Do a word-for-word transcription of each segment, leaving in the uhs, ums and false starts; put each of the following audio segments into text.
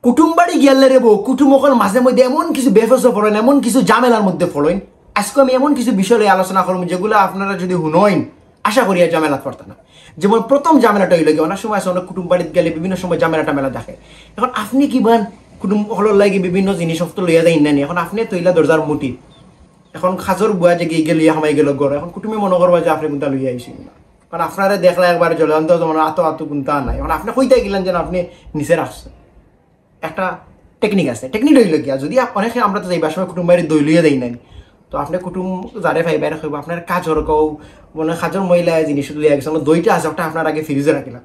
কুটুম বাড়ি গেলে রে বউ, কুটুম অকল মাঝে মধ্যে এমন কিছু বেফেসো পড়ইন, এমন কিছু ঝামেলার মধ্যে পড়ইন। আজকে আমি এমন কিছু বিষয় লইয়া আলোচনা করমু, যেগুলা আপনারা যদি হুনইন, আশা করি আর ঝামেলাত পড়তা না। যেমন প্রথম ঝামেলাটা অইলো গিয়া, অনেক সময় আছে অনেক কুটুম বাড়িত গেলে বিভিন্ন সময় ঝামেলা টামেলা থাকে। এখন আপনে কিবান কুটুম অকলর লাগি বিভিন্ন জিনিস পত্র লইয়া যাইন না নি? এখন আপনে তো অইলা দরজার মুঠি, এখন খাজর বুয়া যে গিয়া গেল, ইয়া হামাই গেল ঘর, এখন কুটুমে মনো করবা যে আপনে কুনটা লইয়া আইছইন না, কারণ আপনারে দেখলা একবার জ্বলন্ত যেমন আতো আতো কুনটা নাই। এখন আপনে কইতা গেলেন যেন আপনে নিচে রাখছেন, একটা টেকনিক আছে। টেকনিক অইলো গিয়া, যদি আপ-, অনেকে আমরা তো যাইবার সময় কুটুম বাড়ি দই লইয়া যাই নাই, তো আপনে কুটুম যারে পাইবা এরে কইবা আপনার খাজর কেউ, মানে খাজর ময়লা জিনিস লইয়া গেছে, মানে দইটা আছে ওটা আপনার আগে ফ্রিজে রাখিলাম।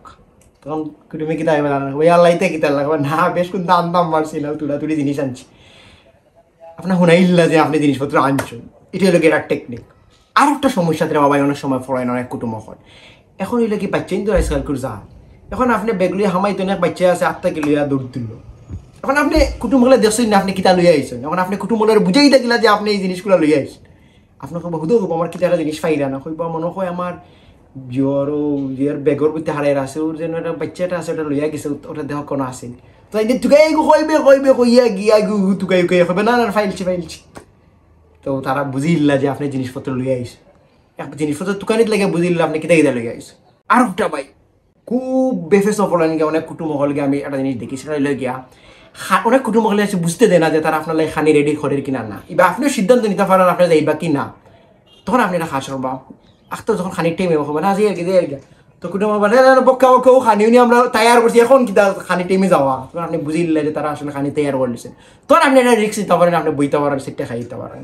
তখন কুটুমে কিতা কইবা জানেন? ভাই আল্লাহ ইতে কিতা লাগবে না, বেশ কুনটা আনতাম পারছি না, তুড়া তুড়ি জিনিস আনছি। আপনে হুনাইল্লা যে আপনে জিনিসপত্র আনছইন, ইটা অইলো গিয়া একটা টেকনিক। আর একটা সমস্যা রে বাবা, অনেক সময় পড়ইন অনেক কুটুম অকল। এখন অইলো কি, বাচ্চাইন তো আজকালকুর যা, এখন আপনে ব্যাগ লইয়া হামাইতে অনেক বাচ্চা আছে, আত্মা কি লইয়া দৌড় দিল। এখন আপনে কুটুম অকলে দেখছইন না আপনে কিতা লইয়া আইছইন, এখন আপনে কুটুম অকলরে বুঝাইতা গেলা যে আপনে এই জিনিসগুলা লইয়া আইছইন। আপনে কইবা, "হুদা কইবা আমার কিতা একটা জিনিস পাইরা না।" কইবা, "মনো অয় আমার জিওর, ও জিওর ব্যাগর ভিতরে হারাই আছে, ওর যেন একটা বাচ্চা একটা আছে, ওটা লইয়া গেছে, ওটা দেখো কোনো আছে।" তো এই যে তুকাই গো কইবে, কইবে, কইয়া গিয়া গো তুকাই কইয়া কইবে, "না, না, পাইলছি, পাইলছি।" তো তারা বুঝিল্লা যে আপনে জিনিসপত্র লইয়া আইছইন। এক জিনিসপত্র তুকানিত লাগে বুঝিল্লা আপনে কিতা কিতা লইয়া আইছইন। আর একটা ভাই, খুব বেফেসো পড়ইন গিয়া অনেক কুটুম অকল গিয়া আমি একটা জিনিস দেখি, সেটা অইলো গিয়া খা-, অনেক কুটুম অকলে আছে বুঝতে দেয় না যে তারা আপনার লাগি খানি রেডি করের কিনা না। ইবা আপনেও সিদ্ধান্ত নিতা পারইন আপনে যাইবা কি না। তখন আপনে এটা খাস করবা। আখতা যখন খানির টাইমে কইবা, "না, যাই আর কি, যাই আর কি।" তো কুটুম বলবা, "না, না, না, বক্কা, বক্কা, ও খানি উনি আমরা তৈয়ার করছি, এখন কিতা খানির টাইমে যাওয়া?" তখন আপনে বুঝিল্লা যে তারা আসলে খানি তৈয়ার করিলিছে। তখন আপনে এটা রিস্ক নিতা পারইন, আপনে বইতা পারইন, সিটটা খাইতা পারইন।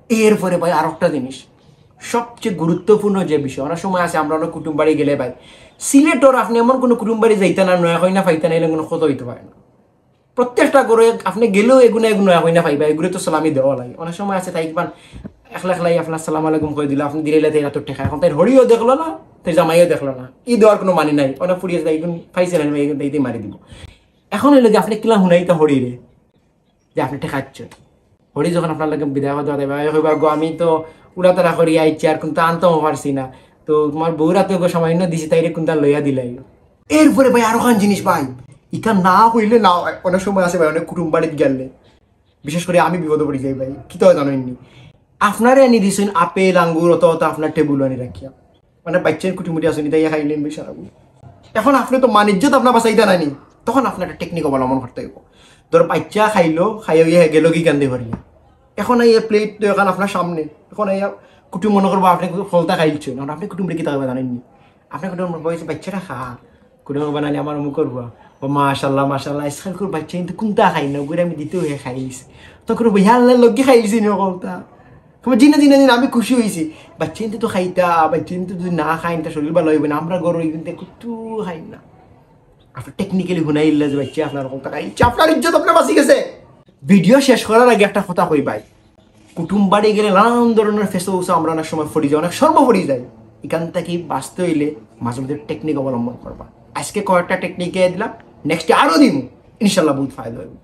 এরপরে ভাই আর একটা জিনিস, সবচেয়ে গুরুত্বপূর্ণ যে বিষয়, অনেক সময় আছে আমরা অনেক কুটুম বাড়ি গেলে ভাই, সিলেটর আপনে এমন কোনো কুটুম বাড়ি যাইতা না, নয়া কইনা পাইতা না, এরকম কোনো কথা অইতে পারে না। প্রত্যেকটা ঘরো আপনে গেলেও এগু না এগু নয়া কইনা পাইবা, এগুরে তো সালামি দেওয়া লাগে। অনেক সময় আছে তাই কিবান একলা একলাই আপনার সালাম আলাইকুম কই দিল, আপনে দিলে তাই রাতর টেকা, এখন তাই হড়িও দেখলো না, তাই জামাইও দেখলো না, ই দেওয়ার কোনো মানে নাই। অনেক ফুড়ি আছে তাই এগুন পাইছে না, এগুন তাই তাই মারি দিব। এখন অইলো যে আপনে কিলা হুনাইতা হড়িরে যে আপনে টেকা আনছইন। হড়ি যখন আপনার লগে বিদায় কথা দেবা, কইবা, "গো, আমি তো উড়াতাড়া করি আইছি, আর কুনতা আনতামও পারছি না। তো তোমার বউর আতো গো সামান্য দিছি, তাইরে কুনতা লইয়া দিলাই।" এরপরে ভাই আরো খান জিনিস ভাই, ইখান না কইলে না অয়। অনেক সময় আছে ভাই, অনেক কুটুম বাড়িত গেলে বিশেষ করি আমি বিপদো পড়ি যাই ভাই। কিতা অয় জানইন নি? আপনারে আনি দিছইন আপেল, আঙ্গুর, অত অত আপনার টেবিলো আনি রাখিয়া। মানে বাচ্চাইন কুটিমুটি আছইন, তাই খাইলেন বেশ আরাম। এখন আপনে তো মান ইজ্জত আপনার বাঁচাইতা নানি, তখন আপনার একটা টেকনিক অবলম্বন করতে অইবো। ধর বাচ্চা খাইলো, খাইয়া গিয়া গেলো কি কান্দে পারি। এখন এই প্লেট তো এখন আপনার সামনে, এখন এই কুটুম মনো করবা আপনে হকলতা খাইলছইন, এখন আপনে কুটুমরে কিতা কইবা জানইন নি? আপনে কুটুম কইবা, "বাচ্চাটা খা।" কুটুম কইবা, "নানি আমার অমুকর বুয়া।" ও মাশাল্লাহ, মাশাল্লাহ, আজকালকুর বাচ্চাইন তো কুনতা খাইন না, ওগুরে আমি দিতেউ হে খাইলিছে। তখন কইবা, "ইয়া আল্লাহ, লগে খাইলিছে নি হকলতা।" কইবা, "জি না, জি না, জি না, আমি খুশি অইছি। বাচ্চাইন তো খাইতা, বাচ্চাইন তো যদি না খাইন, তার শরীর ভালা অইবো না, আমরা ঘরো অইগুন তো কুত্তু খাইন না।" আপনে টেকনিক্যালি হুনাইল্লা যে বাচ্চা আপনার হকলতা খাইছে, আপনার ইজ্জত আপনার বাঁচি গেছে। ভিডিও শেষ করার আগে একটা কথা কই ভাই, কুটুম বাড়ি গেলে নানান ধরনের ফেসা উসা আমরা অনেক সময় পড়ি যাই, অনেক শরমো পড়ি যাই। ইখান থাকি বাঁচতে অইলে মাঝে মধ্যে টেকনিক অবলম্বন করবা। আজকে কয়েকটা টেকনিক দিলাম, নেক্সটে আরো দিমু, ইনশাল্লাহ বহুত ফায়দা অইবো।